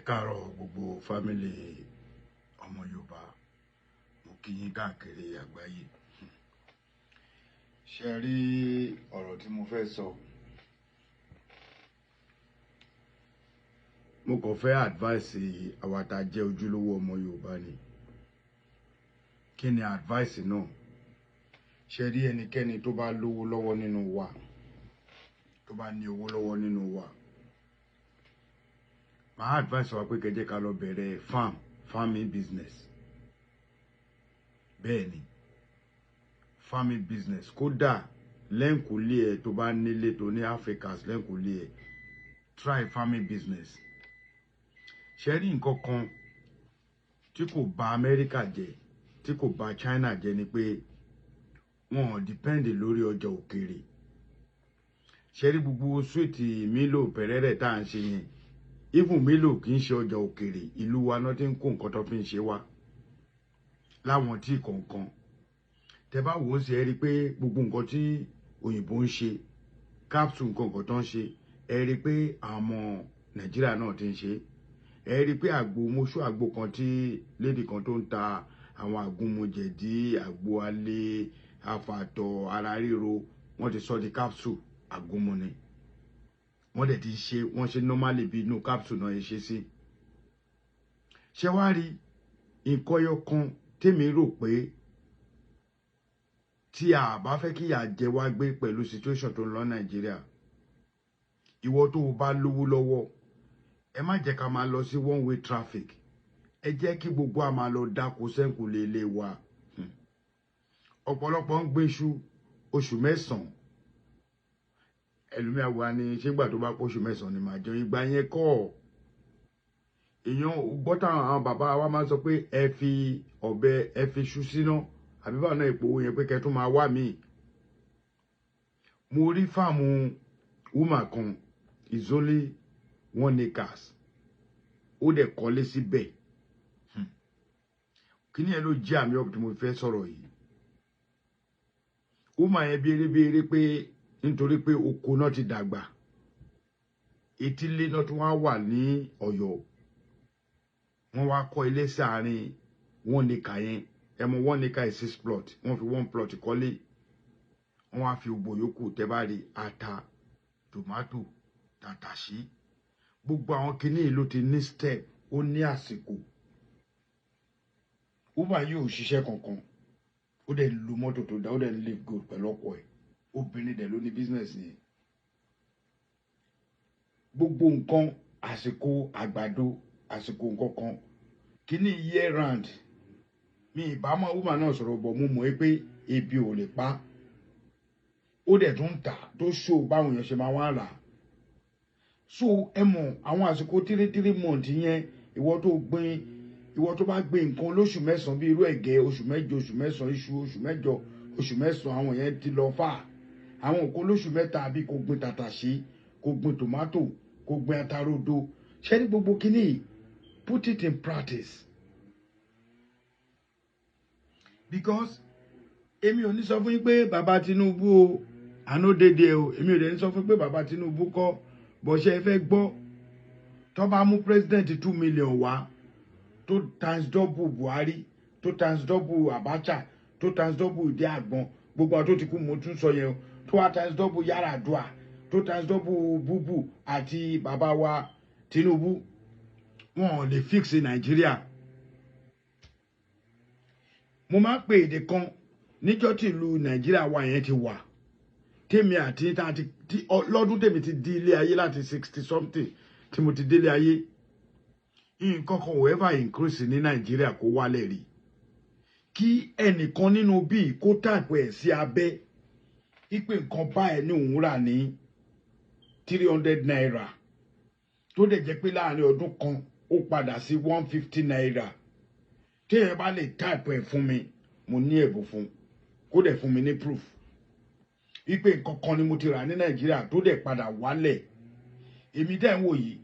Káàárọ̀ gbogbo family ọmọ Yorùbá, mo kí yín káàkiri àgbáyé. Ṣe rí ọ̀rọ̀ tí mo fẹ́ sọ? Mo kàn fẹ́ advice àwa tá a jẹ́ ojúlówó ọmọ Yorùbá ni. Kí ni advice náà? Ṣe rí ẹnikẹ́ni tó bá lówó lọ́wọ́ nínú wa, tó bá ní owó lọ́wọ́ nínú wa, màá advice wa pé kẹ́ jẹ́ ká lọ bẹ̀rẹ̀ farming business. Bẹ́ẹ̀ ni, farming business. Kódà lẹ́ǹkùlé ẹ̀, tó bá nílé, tó ní Africans lẹ́ǹkùlé ẹ̀, try farming business. Ṣe rí nǹkan kan tí kò bà Amẹ́ríkà jẹ́, tí kò bà China jẹ́, ni pé wọn ò depend lórí ọjà òkèèrè. Ṣe rí gbogbo sweet Milo pẹ̀rẹ́rẹ́ tá à ń ṣe yẹn, even Milo kì í ṣe ọjà òkèèrè, ìlú wa náà ti ń kó nǹkan tó fi ń ṣe wá láwọn tí kọ̀ọ̀kan. Tẹ bá wò ó sí, ẹ rí i pé gbogbo nǹkan tí òyìnbó ń ṣe, capsule, nǹkan nǹkan tó ń ṣe, ẹ rí i pé àwọn ọmọ Nàìjíríà náà ti ń ṣe. Ẹ rí i pé àgbo mọ́ṣú, àgbo kan tí lady kan tó ń ta àwọn àgúnmujẹ̀dí, àgbo alẹ́, àfàtọ̀, ara ríro, wọ́n ti sọ di capsule. Àgúnmu ni wọ́n dẹ̀ ti ṣe, wọ́n ṣe normally bí inú capsule náà ṣe sí. Ṣé wàá rí nǹkan ẹyọ kan tèmi rò pé tí a bá fẹ́ kí ìyà jẹ wá gbé pẹ̀lú situation tó ń lọ Nàìjíríà? Ìwọ tó o bá lówó lọ́wọ́, ẹ má jẹ́ ká máa lọ sí one way traffic. Ẹ jẹ́ kí gbogbo a máa lọ dáko sẹ́ńkùlé ilé wa. Ọ̀pọ̀lọpọ̀ ń gbéṣu oṣù 9. Ẹlòmíà wa ni ṣégbà tó bá pọ̀ oṣù 9 ni màá jẹun. Ìgbà yẹn kọ́, èèyàn gbọ́ táwọn àwọn bàbá wa máa ń sọ pé ẹ fi ọ̀bẹ, ẹ fi iṣu síná, àbí báwọn náà ipò yẹn pé kẹ́ tún máa wá míì. Mo rí farm woman kan, is only 1 acres, ó dẹ̀ kọ́lé síbẹ̀. Kíní ẹ ló jẹ́ àmì ọ̀pọ̀ tí mo fẹ́ sọ̀rọ̀ yìí. Woman yẹn béèrè béèrè pé nítorí pé oko náà ti dàgbà, etílé náà tún wá wà ní Ọ̀yọ́, wọ́n wá kọ́ ilé sáàrin 1 acre yẹn. Ẹ mọ̀, 1 acre is six plot. Wọ́n fi one plot kọ́lé, wọ́n wá fi gbogbo yòókù, tẹ́ bá rí ata, tòmátò, tàtàṣí, gbogbo àwọn kinní yìí ló ti ní step, ó ní àsìkò. Woman yóò ṣiṣẹ́ kankan, ó dẹ̀ lu mọ́tò tó dá, ó dẹ̀ live good pẹ̀lú ọkọ ẹ̀. Obìnrin dẹ̀ ló ní business yẹn. Gbogbo nǹkan, àsìkò àgbàdo, àsìkò nǹkan kan, kíní year round. Mi ìbámu woman náà sọ̀rọ̀ bọ̀, mo mọ̀ pé ebi ò lè pa. Ó dẹ̀ tún ń tà tó ṣó báwọn èèyàn ṣe máa wá rà. So ẹ mọ̀ àwọn àsìkò 3 3 months yẹn, ìwọ tó gbìn, ìwọ tó bá gbìn nǹkan lóṣù 9, bí irú ẹ̀gẹ́ oṣù 8, oṣù 9, iṣu oṣù 8, oṣù 9, àwọn yẹn ti lọ fà. Àwọn nǹkan lóṣù 3, àbí kò gbìn tàtàṣé, kò gbìn tòmátò, kò gbìn atarodo. Ṣé ní gbogbo kínní, put it in practice, because èmi ò ní sọ fún yín pé bàbá Tinubu o, àná dédé o. Èmi ò dẹ̀ ní sọ fún yín pé bàbá Tinubu kọ́ bó ṣe fẹ́ gbọ́. Tó bá mú president 2 million wá, tó times double Buhari, tó times double Abacha, tó times double Ìdí Àgbọn, gbogbo àwọn tó ti kú mo tún sọ yẹn o, tó wá times double Yar'Adua, tó times double Bubu àti bàbá wa Tinubu, wọn ò lè fix Nàìjíríà. Mo máa ń pè èdè kan níjọ́ tí ìlú Nàìjíríà wa yẹn ti wà, tèmi àti tí lọ́dún tèmi ti di ilé ayé, láti 60 something tí mo ti délé ayé, nǹkan kan ò ever increase ní Nàìjíríà kó wálẹ̀ rí. Kí ẹnìkan nínú bíi kó type ẹ̀ sí abẹ́ ipe nǹkan báyìí ní òun rà ní ₦300, tó dẹ̀ jẹ́ pé láàrin ọdún kan ó padà sí ₦150, téèyàn bá lè type ẹ̀ fún mi, mo ní ẹ̀bùn fún. Kó dẹ̀ fún mi ní proof wípé nǹkan kan ni mo ti rà ní Nàìjíríà tó dẹ̀ padà wálẹ̀. Èmi dẹ̀ ń wò yìí,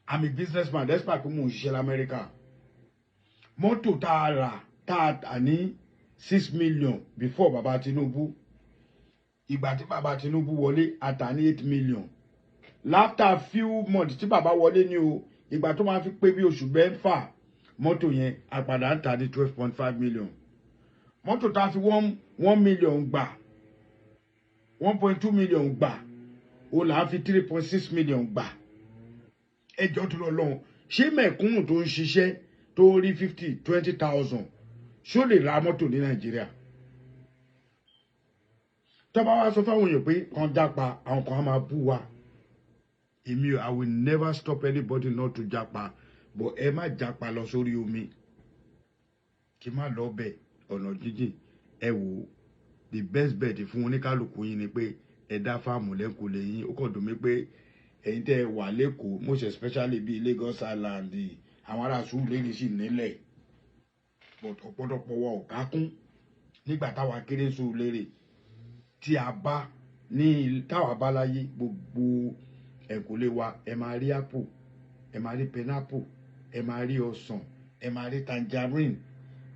I'm a businessman despite pé mo ń ṣiṣẹ́ lamẹ́ríkà. Mọ́tò tá a rà, tá a tà ní 6 million before bàbá Tinubu, ìgbà tí bàbá Tinubu wọlé, a tà ní 8 million. After few months tí bàbá wọlé ní o, Ìgbà tó máa fi pé bí oṣù 6, mọ́tò yẹn a padà ń tà ní 12.5 million. Mọ́tò tá a fi 1 million gbà, 1.2 million gbà, ó là á fi 3.6 million gbà. Ẹjọ́ tó lọ lọ́hùn, ṣé mẹ̀kúnnù tó ń ṣiṣẹ́ tó rí 50, 20,000, ṣó lè ra mọ́tò ní Nàìjíríà? Tó bá wá sọ fáwọn èèyàn pé kan jápa, àwọn kan á máa bú wa. Èmi, I will never stop anybody not to jápa, but ẹ má jápa lọ sórí omi, kí má lọ bẹ̀ ọ̀nà jíjìn. Ẹ wò ó, the best bet fún oníkálukú yín ni pé ẹ dá farm lẹ́kọ̀ọ́ lẹ́yìn. Ó kàn dùn mí pé ẹ̀yin tẹ́ ẹ wà lẹ́kọ̀ọ́, most especially bíi Lagos Island, àwọn ará Sùúrùlérè sì nílẹ̀, but ọ̀pọ̀lọpọ̀ wa ò kákún. Nígbà táwa kéré, Sùúrùlérè tí a bá ní, táwa bá láyé, gbogbo ẹ̀kúlé wa, ẹ máa rí apple, ẹ máa rí pineapple, ẹ máa rí ọsàn, ẹ máa rí tangerine,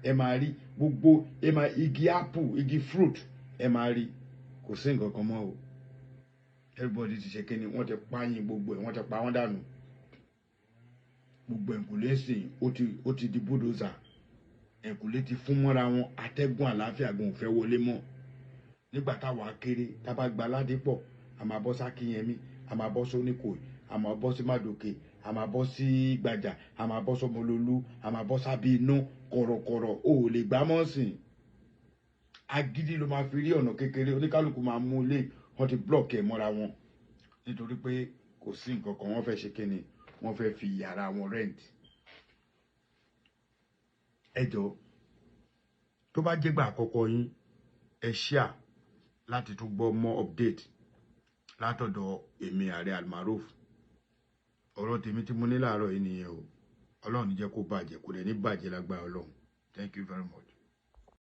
ẹ máa rí gbogbo, ẹ máa igi apple, igi fruit, ẹ máa rí. Kò sí nǹkan kan mọ́ o. Everybody ti ṣe kíni, wọ́n ti pààyàn gbogbo ẹ̀, wọ́n ti pa wọ́n dànù. Gbogbo ẹ̀kúlé sìn, ó ti di bulldozer. Ẹ̀kúlé ti fún mọ́ra wọn, atẹ́gùn àlàáfíà gan ò fẹ́ wọlé mọ́. Nígbà táwa kéré, tá bá gba Ládìpọ̀, a máa bọ́ sákínyẹmí, a máa bọ́ sóníkòyí, a máa bọ́ sí Mádòkè, a máa bọ́ sí Gbàjà, a máa bọ́ sọmọlólú, a máa bọ́ sábẹ́ iná kọ̀rọ̀kọ̀rọ̀. O ò lè gbá mọ́ sìn, agídí ló máa fi rí ọ̀nà kékeré. Oníkálukú máa mú ilé wọn ti block ẹ̀ mọ́ra wọn, nítorí pé kò sí nǹkan kan wọ́n fẹ́ ṣe kíni, wọ́n fẹ́ fi yàrá wọn rent. Ẹ jọ, tó bá jẹ́gbà àkọ́kọ́ yín, ẹ share láti tún gbọ́ more update látọ̀dọ̀ èmi, Ààrẹ Almaroof. Ọ̀rọ̀ tèmi tí mo ní láàárọ̀ yìí nìyẹn o. Ọlọ́run ní jẹ́ kó bàjẹ́, kò dẹ̀ ní bàjẹ́ lágbára Ọlọ́run. Thank you very much.